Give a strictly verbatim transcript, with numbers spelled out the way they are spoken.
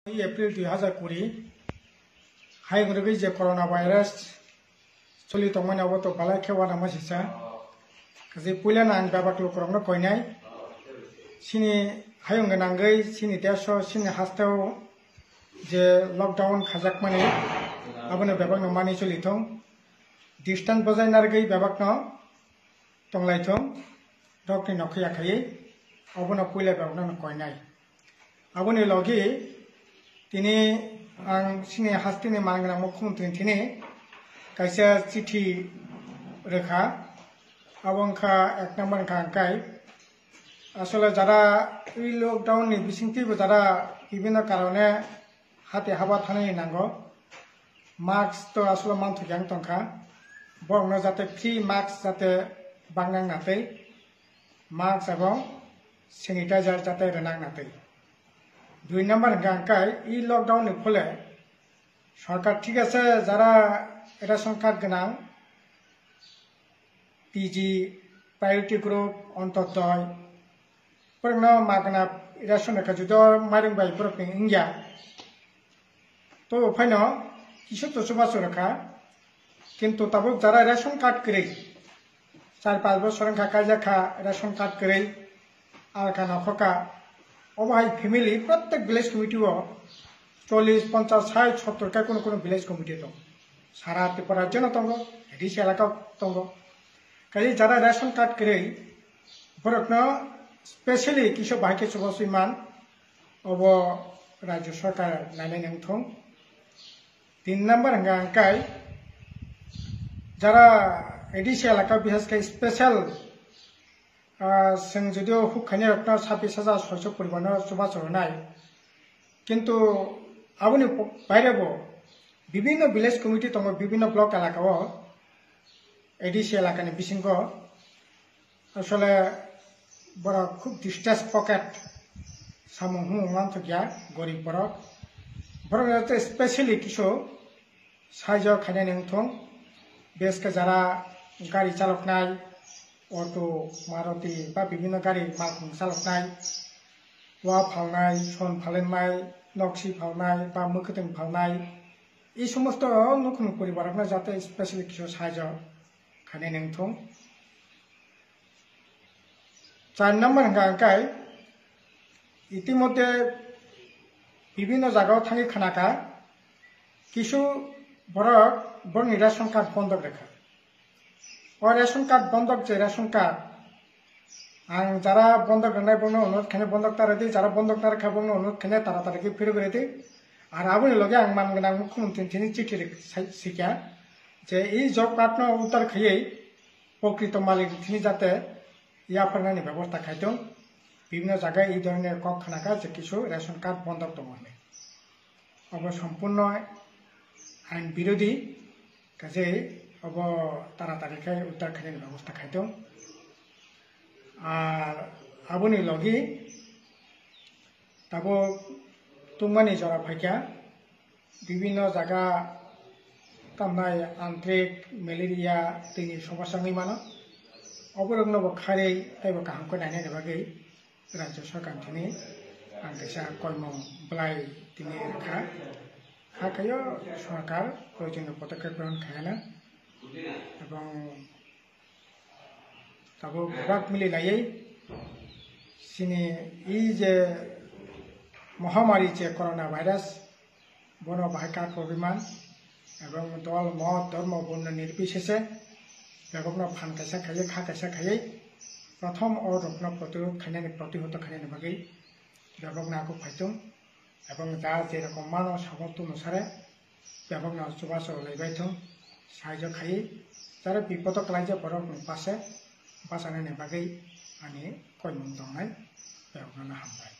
April dui hazar kuri, hayung rwgwi je corona virus choli tongmani, abo to balai khe uanama sisa. Kaje puilano ang bebak lukurokno koinai. Chini hayung gwnangwi chini desh o, chini hasteo je lockdown khajakmani, abono bebakno mani choli thung. Distance bojai narwgwi bebakno tonglai thung, rokni nokho yakhaiwi, obono puila bebakno koinai. Aboni logi tini ang chini hasteni manwngna mukhyamantri thini kaisa chithi rwkha. Abo wngkha ek number wngkha ang kai. Asole jara ei lockdown ni bisingtwibo jara bibhinno karone hati haba thanani nango. Mask to asole manthokya wng tongkha. Borokno jate free mask jate bangnang natwi, mask ebong sanitizer jate rwnang natwi. Dui number hwnkha ang kai, ei lockdown ni phole sorkar thik ase, jara ration card gwnang, P G, priority group, Antyodoi, borokno magna ration rwkha, judo mairung bai borokni wngya. To phaino kisa to chubachu rwkha, kintu tabuk jara ration card kwrwi, char panch bosor wngkha kaijak kha ration card kwrwi, alka nokhoka, obo hai family prottek village committee o chollish, ponchash, sait, sottor khe kunu kunu village committee tongo. Sara Tripura rajyono tongo, A D C elaka tongo. Kaisa jara ration card kwrwi, borokno specially kisa bahai khe chubachu man, obo rajyo sorkar nainai nang thung. Tin number hwnkha ang kai, jara A D C elaka, bises khe special, ah, chwng jodio huk khainai rokno sabbish hajar soicho poribarno chubachu rwnai, kintu aboni bairebo bibhinno village committee tongo, bibhinno block elaka o, A D C elakani bisingo. Asole borok khub distress pocket samung humung manthokya, gorib borok. Borok jate specially kisu saijo khainani wngthung, bises khe jara gari chaloknai, auto, Maruti ba bibhinno gari malkhung chaloknai, wa phalnai, son phalenai, noksi phalnai ba mwkhwtwng phalnai, ei somosto nukhung poribarokno jate specially kisu saijo khainani wngthung. Char number hwnkha ang kai, itimodhye bibhinno jagao thangwi khnakha, kisu borok borokni ration card bondok rwkha. O ration card bondok je ration card, ang jara bondok rwnai bongno onurodh khainai bondok ta rwdi, jara bondok ta rwkha bongno onurodh khainai tara tara khe phirogwi rwdi. Ar aboni loge ang man gwnang mukhyamantri thini chithi rwk-, sai-, sikha je ei job card no uddar khaiwi prokrito malik thini jate yapharnani bebosta khaitong. Bibhinno jaga ei dhoroner kok khnakha je kisu ration card bondok tongo hinwi. Obo sompurno ain birodhi, kaje obo taratari khe uddar khainani bebosta khaitong. Ar aboni logi tabuk tungmani jora phaikha, bibhinno jaga tamnai antrik, malaria, twini somosa wngwi mano. Oborokno bo kharwi teibo kaham khe nainani bagwi rajyo sorkar thini ang kaisa koimung bwlai tini rwkha. Hakhe o sorkar proyojoniyo podokhep grohon khaiyana ebong tabuk bebak mili laiwi chini ei je mohamari je corona virus, bono bahai kakrogwi man, ebong dol, mot, dhormo, borno nirbisheshe bebakno phan kaisa khaiwi, kha kaisa khaiwi, prothom o rokno protirod khainani, protihoto khainani bagwi bebakno aku phaitung, ebong ja je rokom mano samung tungno sare, bebakno chubachu laibai thung, saijo khaiwi, jara bipodo kwlaijak borokni pase bachanani bagwi ani koimung tongnai, bebakno hambai.